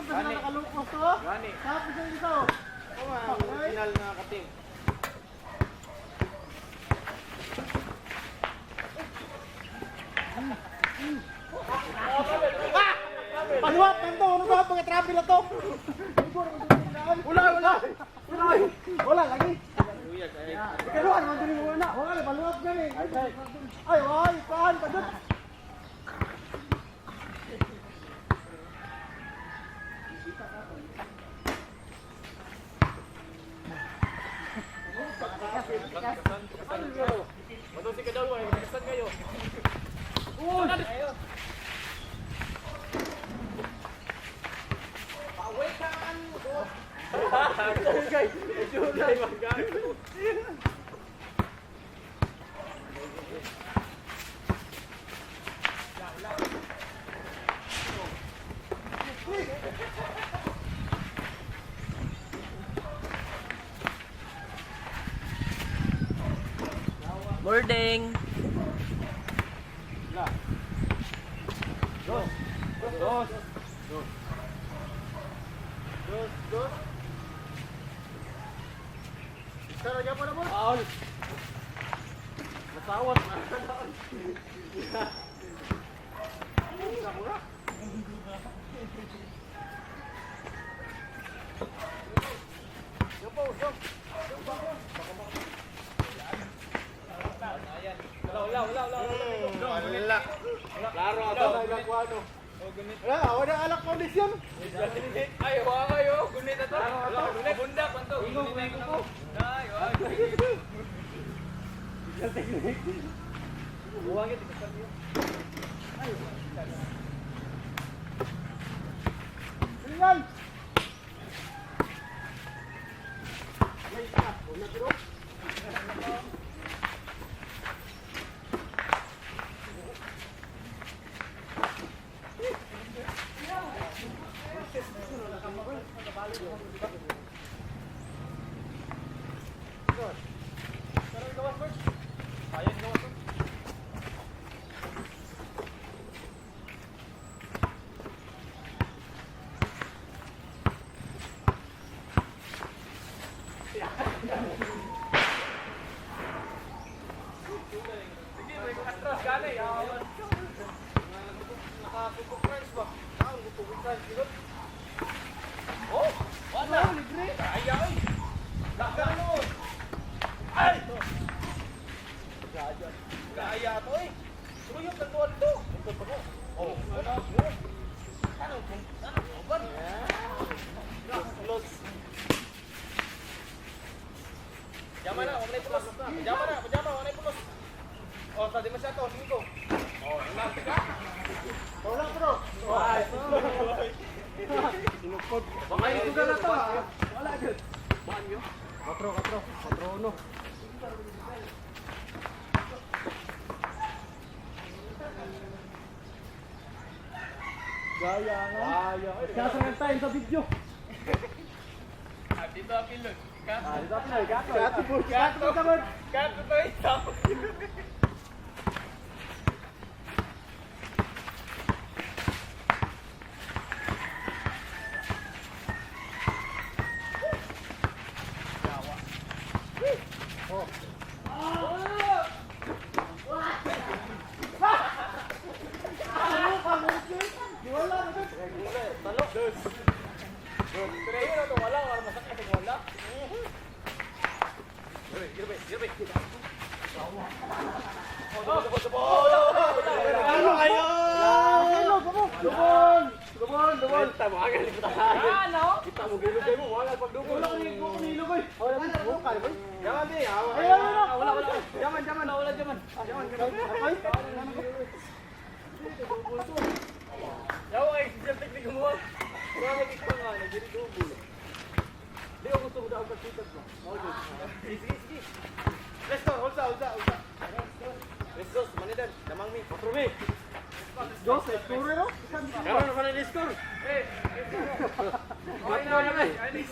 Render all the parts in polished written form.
pa sila nakalukos to. Gani. Tapos yung isa oh. Ako ang original na katim. Paluwat man to, ano ba mga travel na to? Wala, wala. Wala. Wala lagi. Ikaluan man dili mo na. Wala paluwat gani. Ay, ay, paan pa dun. Matusi ka daw, ay kasan kayo. Boarding. Dos. Dos. Dos. Dos, dos. Tara, gyapon na mo. Paul. Matawat na. Wala, wala, wala, wala. Wala. Klaro ato. Wala, wala alak kondisyon. Ay, wa kayo. Gunit ato. Gunit. Bunda panto. Gunit ko. Ay, wa. Buwangit ikaw. Tingnan. Sige, may atras gani. Nakakukuk rice ba? Taon ko rice dito. Oh, wala. Libre. Ay, ay. Laka no. Ay. Kaya to eh. Sumuyok na tuwan to. Oh, ano? Ano? Ano? Uban. Los. Pajama na, wala na pulos. Pajama na, pajama, wala na pulos. Oh, sa di masyado, sige ko. Oh, wala ka. Wala bro. Sinukod. Baka Ay, sugal na to ah. Wala gud. Katro, katro. Katro uno. Gaya nga. Gaya. Kasang time sa video. Dito ang pilot. Ah, dito ako na. Kato, kato, kato. Kato to isa. Wala na. Talo. Dos. Pero yun na to, wala. Wala masakit kung wala. Girbe, girbe, girbe. Oh, dubo, dubo, dubo. Ano kayo? Ano mo? Dubol! Dubol, dubol. Kita mo, agal kita. Ano? Kita mo, gilog kayo mo, wala pagdubol. Wala ko ni ko ni Ilogoy. Wala ko kaya boy. Jaman, di. Ay, wala, wala. Wala, wala. Jaman, jaman. Wala, jaman. Jaman, Ay. Yawa kay si Jeff Teknik mo. Wala lagi ko nga, nagdidubol. Di ako gusto mo daw pagsikat mo. Sige, sige, sige. Let's go, ulsa, ulsa, ulsa. Let's go, manidan, damang mi. Patro mi. Dos, score no? Karon na pa score. Eh, okay na naman. Uy,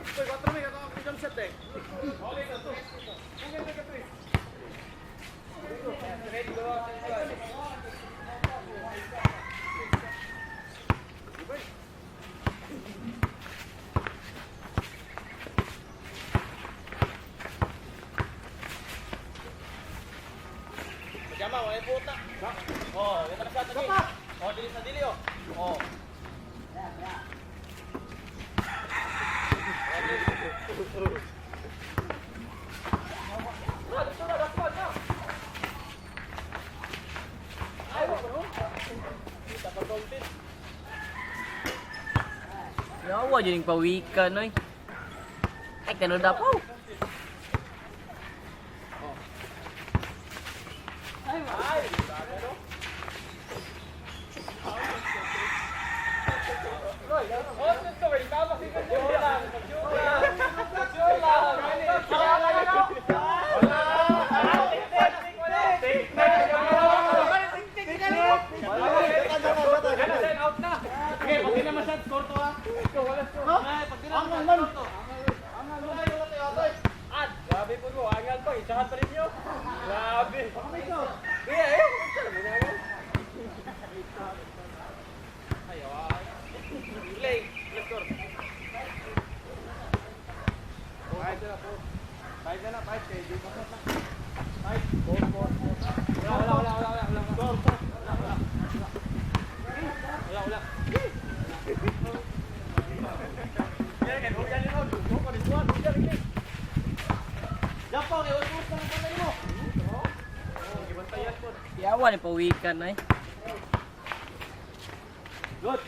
patro mi, katong ako jump shot eh. Okay na to. Buot na. Oh, ito na shot lagi. Oh, dili sa dili oh. Oh. Yawa dyan yung pawikan, oy. Ay, kanoda po. Okay, pag di naman shot, score to ah. Angal man. Ad! Grabe po mo, angal pa, isahan pa rin nyo. Grabe. Kaya eh, angal. Ay, ay. Play, let's score. Five na na, five kay di pa na. Five, four, four, four. Wala, wala, wala, wala, wala. Score, four. Wala, wala. Wala, wala. Yan, kay Huyan yun, oh. Go, ko, dito, Huyan, lagi. Japaw, kay Huyan, ng bantay mo. Oh, gibantayan po. Yawa ni pawikan, oy. Good.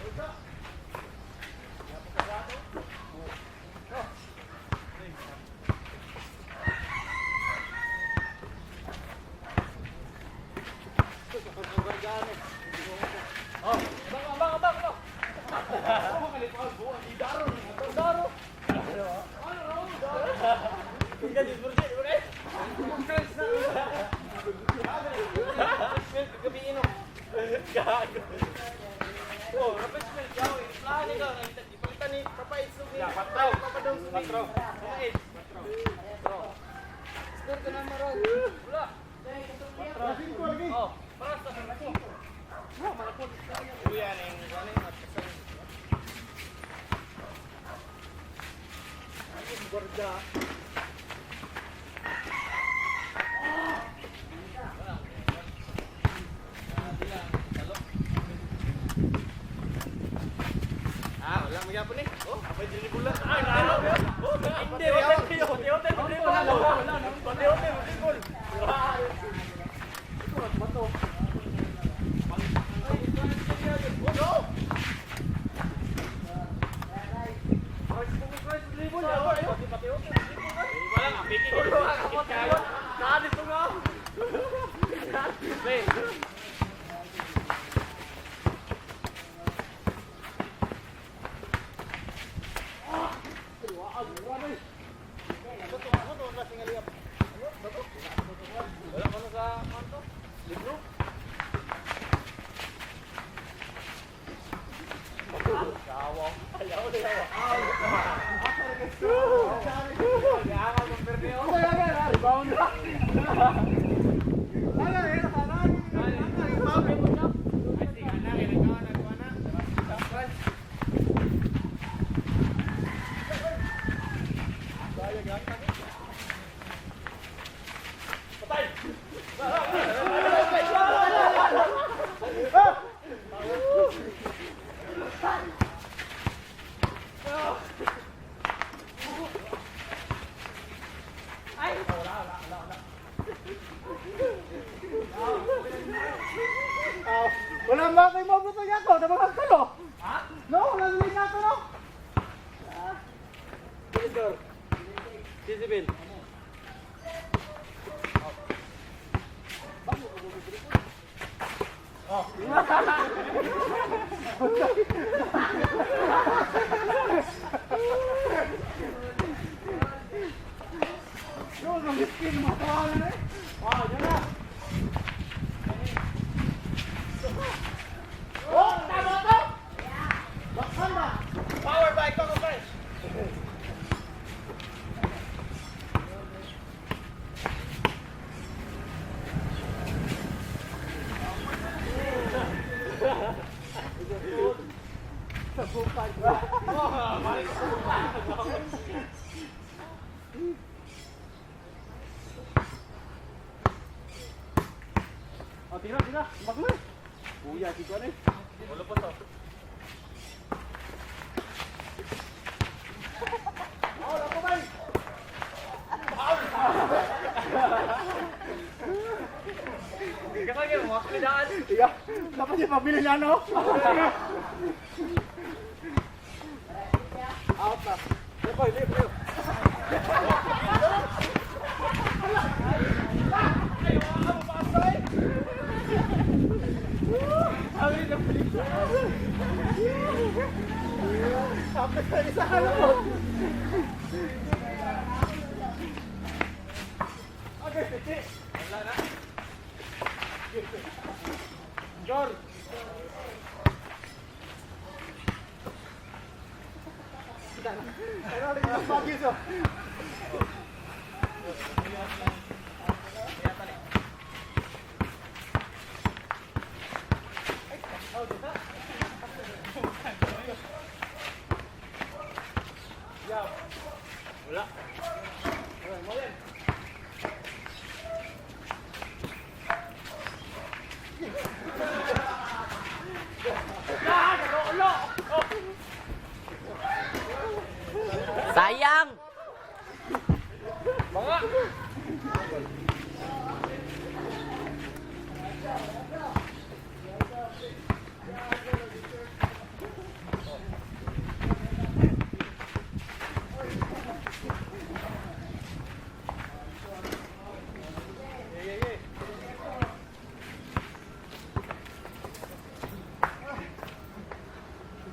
Oh, abang, abang, abang, abang. Daro. Oh, refreshment yaw, inflahan ikaw, ipalitan ni Papa Itsu ni. Patraw, patraw. Papa Itsu. Score ka na maron. Wala. Singko lagi. Oh, para sa ko. Kuya ning wala at kasang. Gorda. Ah, wala magyapon ni. Oh, apay dili bulan. Ah, talo. Oh, hindi hotel, hotel, hotel, hotel, hotel, hotel. Wala pa na sa kanto? Libro? Wala ba kayo mabutang ako? Tama ka kalo? Ha? No, wala na rin ako, no? Jezebel. No, ang miskin, matawa na eh. Ah, yan na. Oh, tama to! Baksan ba? Power by Coco Fresh. Tira, tira. Bakla. Kuya, si Kuan eh. Wala pa to. Oh, lapo bay. Kasi mo, daan. Iya, dapat siya pabili na no. Out na. Lepoy, lepoy. Tapos sa isa ka na po. Okay, sige. Wala na. Jor. Ano rin yung bagis oh. Wala. Sayang! Mga.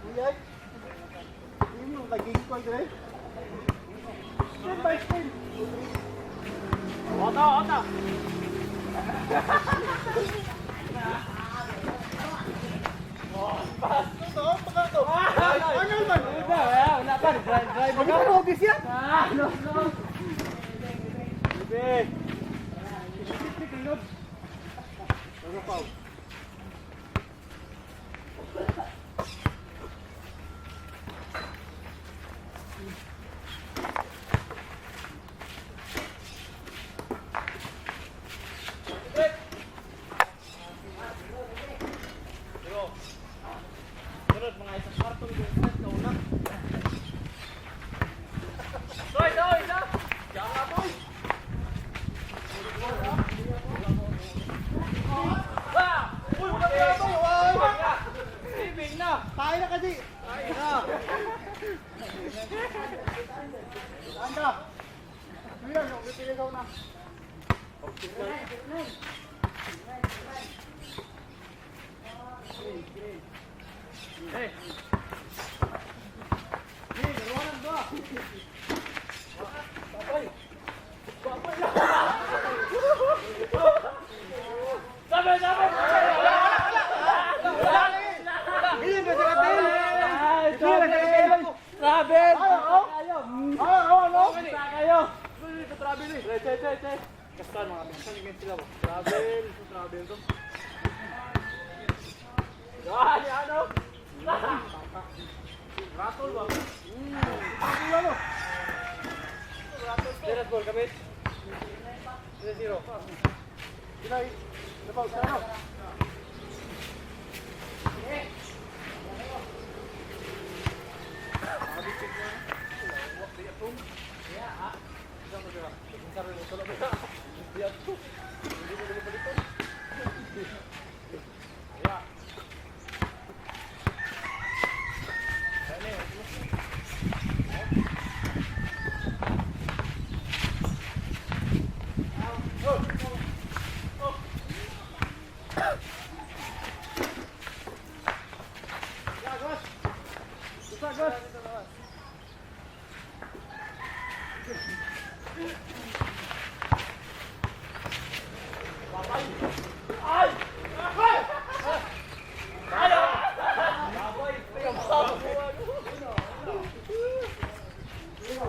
Kuya. Hindi mo nagiging ko dire. Step by step. Ota, ota. Ito, baka to. Ano man? Wala pa, drive, drive. Ano ba hobbies yan? Ah, no, no. Bebe. Ano pa? Pero, sunod mga isang karton yung set na una. Toy, toy, toy! Diyan nga, toy! Ah! Uy, wala na ito! Ay! Living na! Tayo na kasi. Tayo na! Anda. Kuya, yung pipiligaw na. Hey! Hey, dalawa ba? Sabi, sabi! Wala! Bilin ba sa katil? Ay, Bilin ba sa katil? Travel! Ay, oo. Ay, oo, no? Kayo! Travel eh! Che, che, che! Kastan mga kastan, yung sila mo. Travel! Travel to. Ah, ni ano? Ratol ba? Wala, no? Zero ball kami. 0-0. Pinay. Napaw, sa ano? Lagos. Lagos.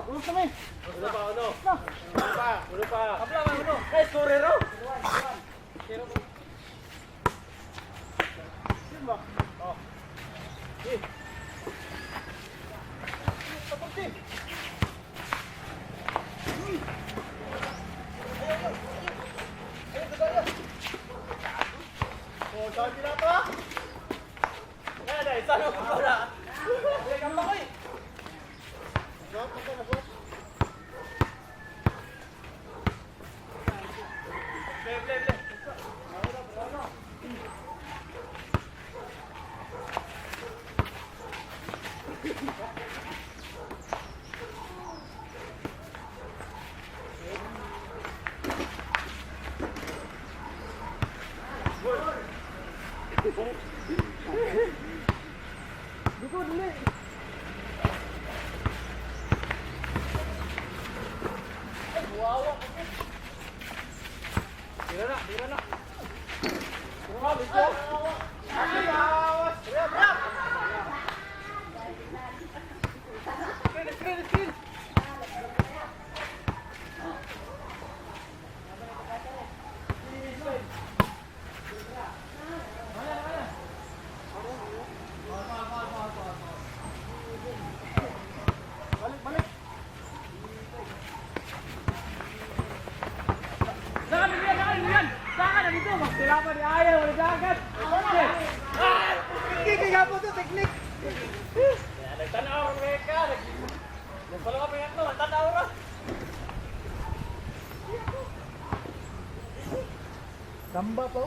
Ulos kami. Uno pa, uno. Uno pa, uno pa. Kabla, uno. Eh, scorero. Yun ba? Oh. Tapos. Dito, dali. Tira na, tira na. Tira na, dito. Ay, awas. Tira, tira. Screen, screen, screen. Balik, balik. Saan yan? Saan yan? Saan na dito? Magtira pa ni Aya, wala dagat. Teknik, kaya po to, teknik. Nagtanaw ra ka. Nagpala ka pinatlo, tanaw ra. Samba po.